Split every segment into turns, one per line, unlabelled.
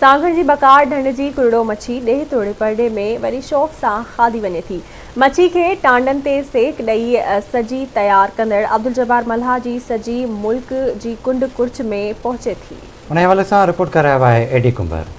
سانگهڙ جي بڪار ڍنڍ جي ڪرڙو مڇي ڏيهه توڙي پرڏيهه ۾ وڏي شوق سان کاڌي وڃي ٿي. مڇي کي ٽانڊن تي سيڪ ڏئي سجي تيار ڪندڙ عبدالجبار ملاح جي سجي ملڪ جي ڪنڊ ڪڙڇ ۾ پهچي ٿي.
ان حوالي سان رپورٽ ڪري رهيو آهي اي ڊي ڪنڀر.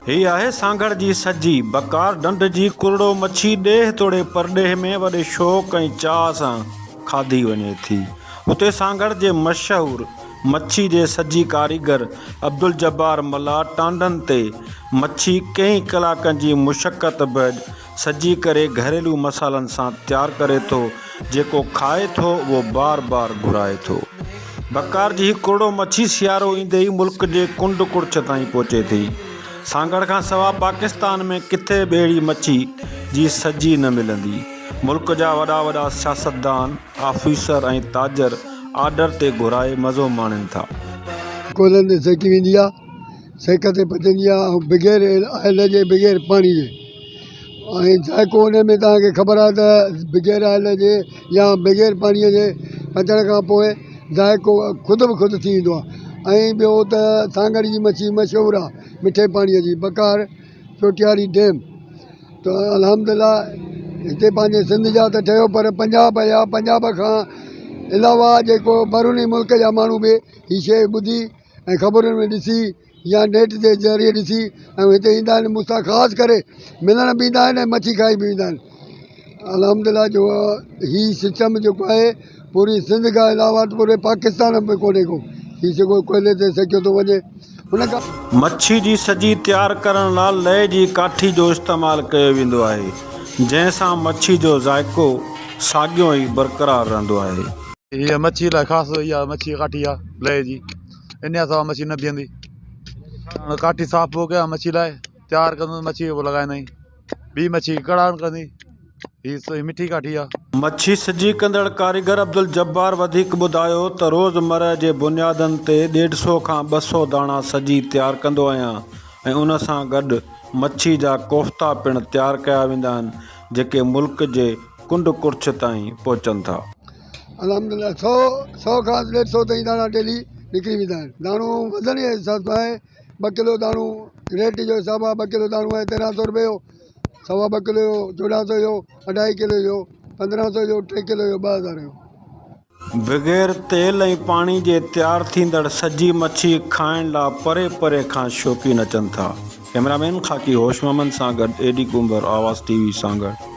هي آهي سانگهڙ جي سجي، بڪار ڍنڍ جي ڪرڙو مڇي ڏيهه توڙي پرڏيهه ۾ وڏي شوق ۽ چاهه سان کاڌي وڃي ٿي. اتي سانگهڙ جي مشهور مڇي جي سجي ڪاريگر عبدالجبار ملاح ٽانڊن تي مڇي ڪئين ڪلاڪن جي مشقت بعد سجي ڪري گهريلو مصالحن سان تيار ڪري ٿو، جيڪو کائي ٿو اهو بار بار گهرائي ٿو. بڪار جي هي ڪرڙو مڇي سيارو ايندي ئي ملڪ جي ڪنڊ ڪڙڇ تائين پهچي ٿي. سانگهڙ کان سوا پاڪستان ۾ ڪٿي به اهڙي مڇي جي سجي نه ملندي. ملڪ جا وڏا وڏا سياستدان، آفيسر ۽ تاجر آرڊر تي گهرائي مزو ماڻين ٿا.
ڪوئلن تي سيڪي ويندي آ، سيڪ تي پچندي آ ۽ بغير آئل جي بغير پاڻي جي ۽ ذائقو ان ۾ توهان کي خبر آ ته بغير آئل جي يا بغير پاڻي جي پچڻ کان پوء ذائقو خود به خود ٿي ويندو آ ۽ ٻيو ته سانگهڙ جي مڇي مشهور آ مٺي پاڻي جي بڪار چوٽياري ڊيم ته الحمد لله هتي پنهنجي سنڌ جا ته ٺهيو پر پنجاب جا پنجاب کان علاوه جيڪو بيروني ملڪ جا ماڻهو به هي شيء ٻڌي ۽ خبرن ۾ ڏسي يا نيٽ جي ذريعي ڏسي ۽ هتي ايندا آهن مون سان خاص ڪري ملڻ به ايندا آهن ۽ مڇي کائي به ويندا آهن الحمد لله جو هي سسٽم جيڪو آهي پوري سنڌ کان علاوه پوري پاڪستان ۾ ڪونهي ڪو هي جيڪو ڪوئلي تي سيڪيو ٿو وڃي ان کان
مڇي جي سجي تيار ڪرڻ لا لئي جي ڪاٺي جو استعمال ڪيو ويندو آهي، جنهن سان مڇي جو ذائقو ساڳيو ئي برقرار رهندو آهي.
هيء مڇي لاء خاص اها مڇي جي ڪاٺي آهي لئي جي، انهيء سان مڇي نه بيهندي. ڪاٺي صاف پوء ڪيان مڇي لاء تيار ڪندو مڇي پوء لڳائيندا آهيون. ٻي مڇي ڪڙاڻ ڪندي هي مٺي ڪاٺي آ.
مڇي سجي ڪندڙ ڪاريگر عبدالجبار وڌيڪ ٻڌايو ته روز مرهه جي بنيادن تي ڏيڍ سئو کان 200 داڻا سجي تيار ڪندو آهيان ۽ ان سان گڏ مڇي جا ڪوفتا پڻ تيار ڪيا ويندا آهن جيڪي ملڪ جي ڪنڊ ڪڙڇ تائين پهچن ٿا.
الحمدلله سئو سئو کان ڏيڍ سئو تائين داڻا ڊيلي نڪري ويندا آهن داڻو وزن جي حساب سان آهي ٻه ڪلو داڻو ريٽ جو حساب آهي ٻه ڪلو داڻو آهي 13 سو روپئي جو سوا ٻه ڪلو جو 14 سو جو اڍائي ڪلو جو 15 سو جو ٽي ڪلو جو 2000 جو.
بغير تيل ۽ پاڻي جي تيار ٿيندڙ سجي مڇي کائڻ لا پري پري کان شوقين اچن ٿا. ڪئميرامين خاڪي هوش محمد سان گڏ اي ڊي ڪنڀر آواز ٽي وي سانگهڙ.